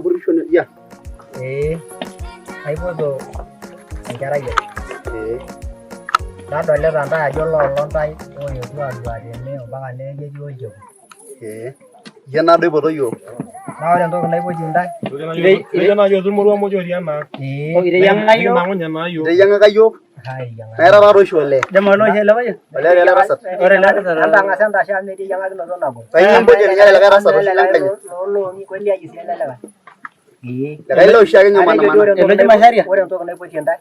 Purisho ya. Ee, aipoto enkerai ai. Ee. Nadolita ntae ajo loolo ntae oetuo adua tene ompaka neeku etii olchekut. Ee. Iyie naado oipoto iyiook. Naa ore entoki naipotie ntae Etejo naaji olmorua muj otii enaang. ee Nikinang'unye naa iyiook. Iteyiang'aka iyiook. ayiang'aki. Naa ira taata oshi olee. Dema oloo ele payian. Olee taa ele tasat. Ore ele tasat. Entang'asa entashe amu metii eyiang'akinoto nabo. Kainyoo empotie ninye likae tasat oshi lenkanyit. Looloong'i kweli aji sii ele likae. Ee. Likae lee oshiake ninye Atejo duo omanamana. ore entoki Eloji Macharia. ore entoki naipotie ntae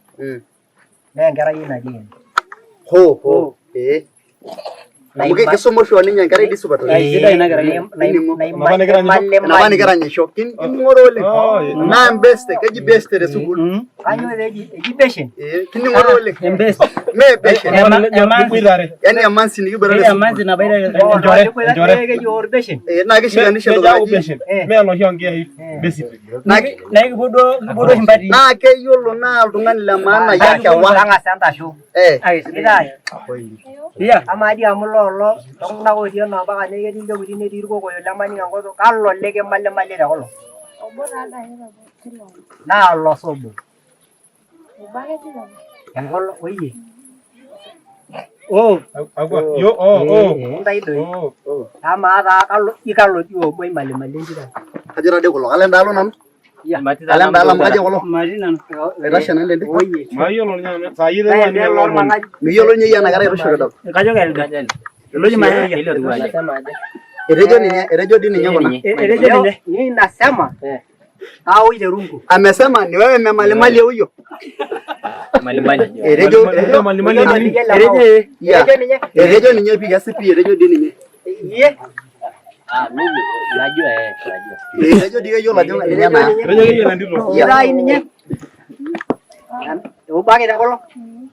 naa enkerai ai natii ene. Hoo hoo. Ee. Amu kisuma oshi ninye enkerai dii supat oleng. Sidai ina kerai. Iningo. Enapa nikiranyisho. Enapa nikiranyisho. Kining'ore oleng. Naa embeste, keji beste te sukuul. Kanyoo pee eji eji beshen? Ee, kining'ore oleng. Embes. Mee beshen. Niboitare. Yaani emansi nikiboitare te sukuul. Emanzi nabaita Enchore, enchore. Keji orbeshen. Ee, naa kishikanisha Mejo entoki aaku naji beshen. Mee enoshi oonkiyai besite. naa Naa ekipuo duo kipuo duo oshi mpatii. naa keyiolo naa oltung'ani le maana ya kewa. Tang'asa entasho. Eh, Itai. Iya. Amaa dii amu loolo iltung'anak otii ene ompaka neeku ketii ilchekuti netii irkokoyo lemaning enkutuk kalo likimalimalie te kulo? Naa olosobo. Enkolong oyie. Oh. Akwa. Yo oo oo. Intai doi. Oo. Amaa taa kalo ji kalo dii obo oimalimalie entito? Kajo taa dii kulo, kalo endaalo nanu. Kalo endaalo amu kajo kulo. Matii nanu. Aitashe nanu tende. Oyie. Mayiolo ninye nanu. Saa hii Naa iterua ende ninye lormang'any. Miyiolo ninye iyie ena kerai aitusha kidol. Kajo kelde. Eloji Macharia. Etejo ninye, etejo dii ninye kuna. Etejo ninye. Ni nasema au iterungu. Amesema ni wewe mmemalimali huyo. Etejo, etejo, Malimali nini? Etejo ee. yeah. Etejo ninye. Etejo ninye pii kesipi etejo dii ninye. Iye. Etejo dii keyiolo ajo ninye naa. Etejo keyiolo entito. Yeah. Itai ninye. Obo ake tekulo.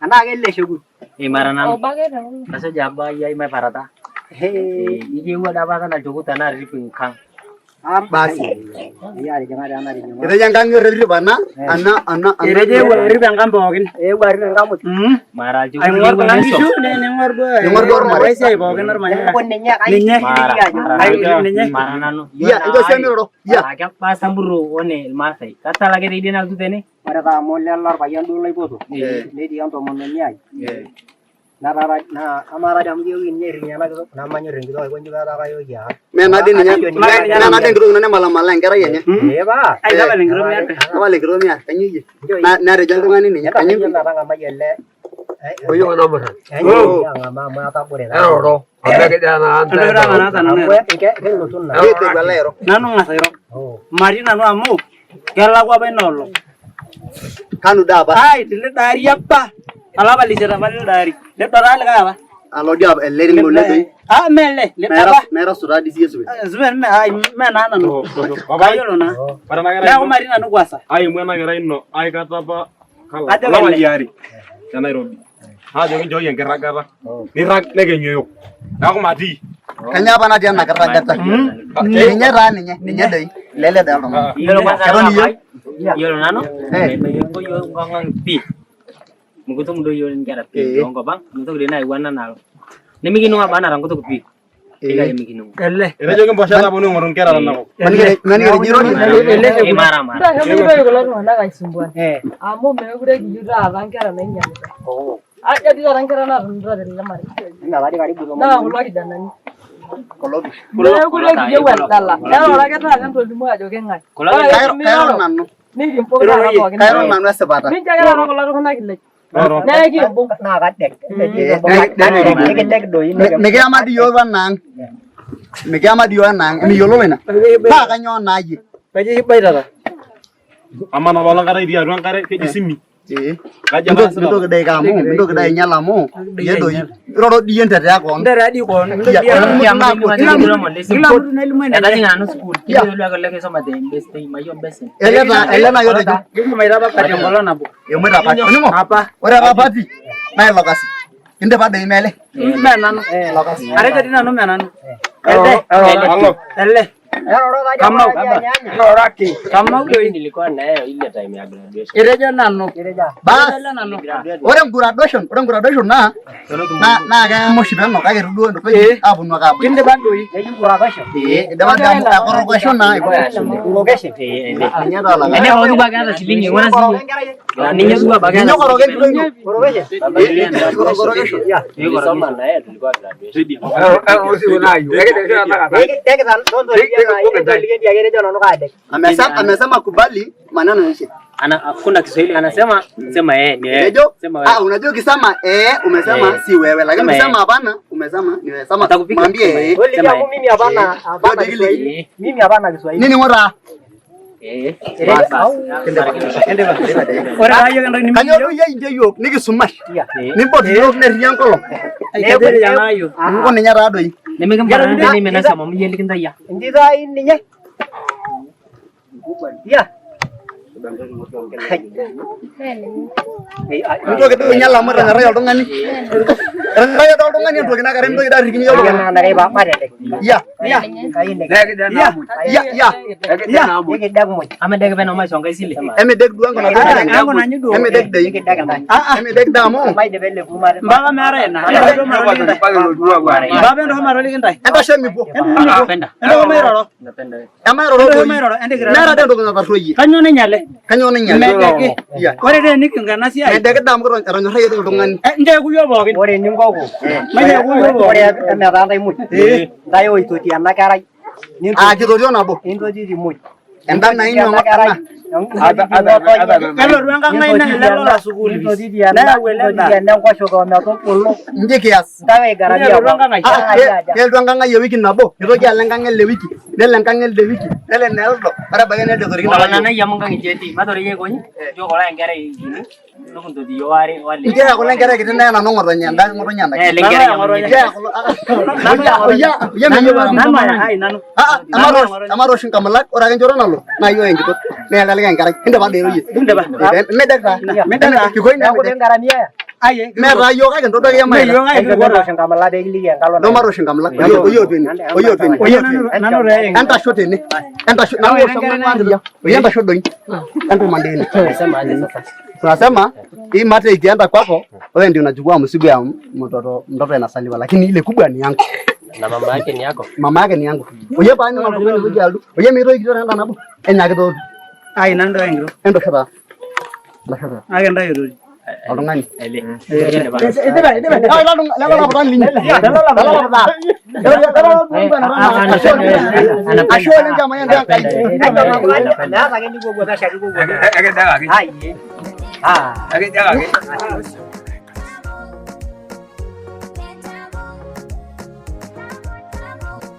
Anaa kele shekut. Imara nanu. Obo ake tekulo. Kasuj apa iyai maiparata. Ikiewuo apa ake nalchokut anaa rip nkang. Basi. Iye atijing'a taa enatijing'a. Etejo enkang errip ana, ana, ana, ana. Etejo eewuo arip enkang pookin. Eewuo arip enkang muj. Mara alchokut Aing'or kuna neso. nkishu ning'or duo. Ning'or duo ormarei. Esiai siai pookin ormanyara. Neeku ninye kai Ninye. Mara. Ai, ninye. Mara nanu. Iya, encho sii miroro. Iya. Kebaa samburu one ilmaasai. Katala ake teidie nalotu tene. Ore taa amu lelo orpayian duo laipoto Eh. netii entomononi ai netaa naa amaa taa dii amu kiyewuo ninye airrinyie ena kitok nemanyorr enkitok aikonji petaa kayoki aa. Mee naa dii ninye, mee naa dii enkitok ino nemalamala enkerai enye. Ee paa. Ai tapala enkitok miar. Tapala enkitok miar, kanyoo iyie? Netejo oltung'ani ninye, kanyoo Entasho iyie? metang'amai ele. Oyieu ena murran. Enyo ang'amaa amu atagore taa. Eroro. Amu ekijaa naa Entoki taa nanu nanu Amu airo. kelotu naa. Keiteru alo airo. Nanu ng'as airo. Oh. Matii nanu amu kelakwa apa ina olong. Kanu daa apa? Ai telido ari apa. Olapa leisiet apa lido ari. Lido taa likae apa. Alo dii apa ele ring'ole doi. Ah mee ele, lido apa. Naira sutaa dii siiyie supe. Supe mee ai mee naa nanu. Kayiolo naa. Ore ena kerai Neeku ino. matii nanu kwasa. Aimu ena kerai ino aikata apa kala. Ajo Olapa kele. liari te Nairobi. Naajoki nchooki enkirragata. Nirrag nekenyoyok. Neeku matii. Kanyoo apa natii ena kirragata? Ninye taa ninye, ninye doi. Lele doi oltung'ani. Yiolo kwanza Eton nanu iyieu? apa, yiolo nanu, Eh. mekipuo yiok nkang ang pii. Mikitum duo yiok inkera pii Eh. toonkop ang, mintoki dii naayiu ena nalo. Nimikining'o apa nara nkutuk pii. Ila mikining'o. Ele. Etejo kimposha taponu aing'oru inkera tenakop. Maniki etejo irorie. Imara mara. Ntasho mintoki kulo tung'anak aisumbua. Eh. Amu meekure kiyieu taata nkera nainyalita. Ajo dii taata nkera naatonita tele marei. Ina taadi karibu Naa tomon. kulo kijanani. Kulo pii. Meekure kiyieu endala. Eroro ake taata entolimu ajo keng'ae. Kulo Ore ake Kairo miroro nanu. nikimbung taata pookin. Kairo nanu esipata. Mincho ake taata kulo tung'anak ilej. Roro. Naa ekimbung. Naa kadek. Nikidek doi. Mikiyama dii yiok enaang. Mikiyama dii yiok enaang. Emiyiololo ina. Paa kanyoo naa iyie? Kajo iboitata. Amaa napa olong kata itii atua enkare keji simi. Ee. Kaji apa Mintoki mintoki dai amu, mintoki dai ainyal amu iyie doi. Iroro dii iyie ntetea koon. Ntetea dii koon. Iya, Kila mtu Kila mtu nelimu enenye. Etajing'a nanu sukuul. Keyiolo ake ole kisoma te mbeste, mayiolo mbese. Ele taa, ele naa otejo. Kishomoita apa pati enkolong nabo. Eshomoita pati. Oning'o? Apa. Ore apa pati naa ilo kasi. Indipa doi mele. Mee nanu. Ilo kasi. Atejo dii nanu mee nanu. Elde. Alo. Ele. Kamau. Kamau doi. Nilikuwa na yeye ile time ya graduation. Etejo nanu. Bas. Etejo nanu. Ore graduation naa naa keema oshi penyo kake itu duo entoki aaponu ake aaboita. Kindipa doi. Idipa doi amu ekorokesho naa ninye taa olaka. Ene hootu kwa keeta shilingi ng'ura siyie. Ninye duo abaki Ninye okoroka entito ino. Ekorokesho. Nilisoma na yeye tulikuwa graduation. Amesema kubali maneno yaishe. Ana hakuna Kiswahili anasema sema yeye ni yeye. Ejo, Sema wewe. unajua ukisema umesema Eh. si wewe, lakini Sema ukisema hapana umesema ni wewe. Sema Atakupiga. mwambie eh. Sema yeye. Mimi hapana hapana Kiswahili. Mimi hapana Kiswahili. Nini ng'ura? Eh. Bas. Ore taa yiok entoki Kanyo nimikiyieu. doi yie incho yiok nikisumash. Nimpot yiok netii enkolong. Aiketeria naa yiok. Niko ninye taa doi. Nimikimpara nime nasema miyie likintayia. Entito ai ninye. Ya. Mintoki doi ninye alamu etonyorrai oltung'ani. Etonyorrai ade oltung'ani entoki nakare mintoki doi arikini oltung'ani. Ya, ya, ya, ya. Amedek peno maisho enkae sile. Emidek duo enkuna duo Ah, enkuna nyi duo. Emidek doi. Emidek daa amu Mpaka meetae ina. Entoki matoliki ntae. Mpaka entoki matoliki ntae. entashe mipuo. Napenda. Entoki mairoro. Napenda wewe. Emairoro Entoki doi. mairoro. Entikirara. Meeta doi entoki natarruoyie. Kanyoo nainyale? Kanyoo nainyale? Medeki. Ya. Ore doi enikingo ena siai. Medeki daa amu etonyorrayie doi oltung'ani. Nchoo eku yiok pookin. Ore eninkoku. Mainyaku yiok Ore pookin. emetaa ntae muj. Ntae oitoti ena kerai. Ah, kitotio nabo. Nintotiti muj. Enda naa ino Ena kerai. Kelotu enkang' ai naa ele lola sukuul fees. Neyau ele Nintotiti daa. ena enkoshoke ometubulu. Inji kias. Ntae oigaramia Kelotu enkang' ai. Ah, kelotu enkang' ai ewiki nabo, nitoki alo enkang' elde wiki, nelo enkang' elde wiki, nelo eneldo, ore ebaiki neldo toriki Ore nabo. nai amu nkang' inji etii. Matore yie aikoji. Nchoo kula enkerai kini. Nikintoki yiok waare wale. Nchoo kula enkerai kiti neya nanu ng'otonye, enda ng'otonye enda. Eh, le enkerai amu ninye. Nchoo kulo, oya, oya meyieu Nanu amu. aya, ai nanu. Ah, ematosh inkamulak, ore ake enchoto nalo, naa iyiok enkitok, neya elde likae enkerai. Kindipa doi iroyie. Kindipa. Midek taa. Midek taa. Kikoi naa Neeku midek. tengaramia. Ai. Meeta yiok kake ntodol iyie Mee maita. yiok ai kipuo taa. Nkamala pee kiliki enkalo. Ndo matosh inkamulak. Oyo oyo tene. Oyo tene. Oyo tene. Nanu taa enkitok. Entasho tene. Entasho. Nanu Awa, osh enkerai amu Oyo entasho doi. Entumande ene. Nasema aje sasa? Tunasema hii mate ikienda kwako, wewe ndio unachukua mzigo ya mtoto anasaliwa, lakini ile kubwa ni yangu. Na mama yake ni yako. Mama yake ni yangu. Oye paani oltung'ani oji aldu. Oye mitoki kitok enda nabo. Enyaaki tootu. Ai nanu taa enkitok. Entosho taa. Entasho taa. Ake ntae aitoki. Oltung'ani. Ele. Idipa, idipa. Ah, lelo laputani linyi. Lelo laputani. Ashe oleng chama yangu Enkai. Meeta ake nipuopuo pesho ake ipuopuo. Ai. Ah.